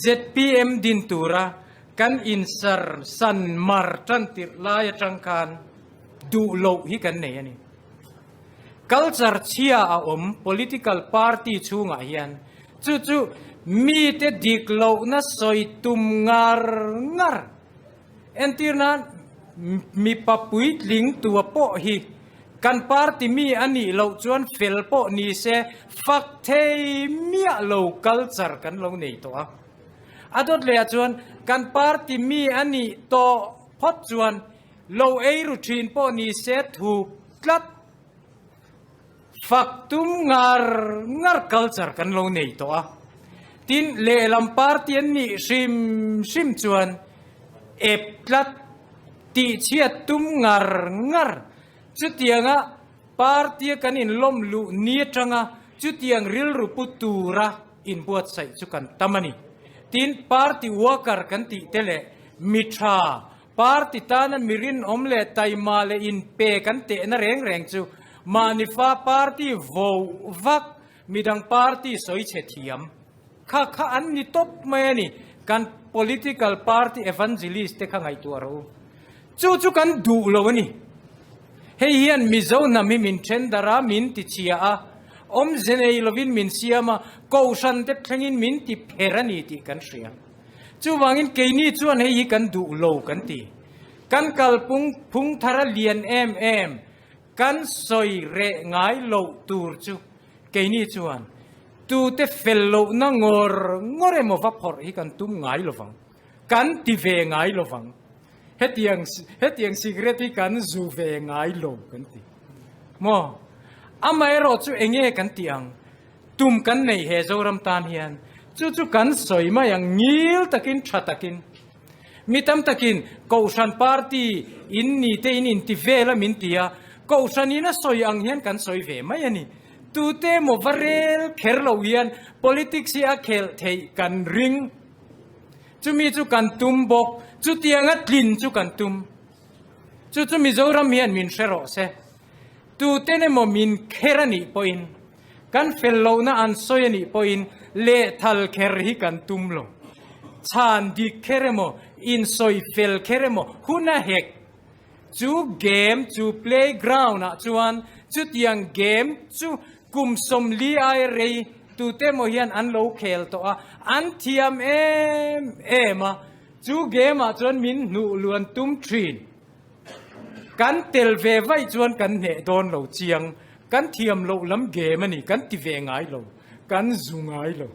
ZPM din tura kan insar san mar tan tirh lai atang khan duh loh hi kan nei a ni. Culture chhia a awm political party chhungah hian chu chu mite dik lohna sawi tum ngar ngar entir nan mipa puitling tua pawh hi kan party mi a nih loh chuan fel pawh ni se fak thei miah lo culture kan lo nei tawh a. A dawt lehah chuan kan party mi a nih tawh phawt chuan lo ei ru thin pawh ni se thuk tlat fak tum ngar ngar culture kan lo nei tawh a. Tin, lehlam party an nih hrim hrim chuan ep tlat tihchhiat tum ngar ngar chutianga party a kan inlawm luh ni atanga chutiang rilru pu tura inbuatsaih chu kan tam a ni. Tin, party worker kan tih te leh mi tha, party tana mi rinawm leh taima leh inpe kan tehna reng reng chu mahni fa party vo vak midang party sawi chhe thiam kha kha an ni tawp mai a ni. Kan political party evangelist te kha ngaihtuah rawh u. Chu chu kan duh lo a ni. Hei hian Mizo hnam hi min then darh a, min ti chhia a, awmze nei lovin min siam a, kohhran te thlengin min ti pher a ni tih kan hria. Chuvangin keini chuan hei hi kan duh lo kan ti. Kan kalpung phung thar a lian em em, kan sawi reh ngai loh tur chu keini chuan tute fel lohna ngawr ngawr emaw va phawrh hi kan tum ngai lovang, kan ti ve ngai lovang. Hetiang hetiang cigarette hi kan zu ve ngai lo kan ti. Maw? Amaherawh chu enge kan tih ang? Tum kan nei he Zoram tan hian chu chu kan sawi mai ang ngil takin tha takin. Mi tam takin Kohhran party in ni te in inti vel a min ti a, Kohhran in a sawi ang hian kan sawi ve mai a ni. Tute emaw va rel kher lo hian politics hi a khelh theih kan ring. Chumi chu kan tum bawk, chutianga tlin chu kan tum. Chu chu Mizoram hian min hre rawh se. Tuten emaw min kher a nih pawhin, kan fel lohna an sawi a nih pawhin lehthal kher hi kan tum lo. Chhan dik kher emaw, insawi fel kher emaw hun a hek. Chu game chu playground ah chuan chutiang game chu kum 40 ai rei tute emaw hian an lo khel tawh a, an thiam em em a, chu game ah chuan min hnuh luan tum thin. Kan tel ve vaih chuan kan hneh dawn lo chiang, kan thiam loh lam game a ni, kan ti ve ngai lo, kan zu ngai lo.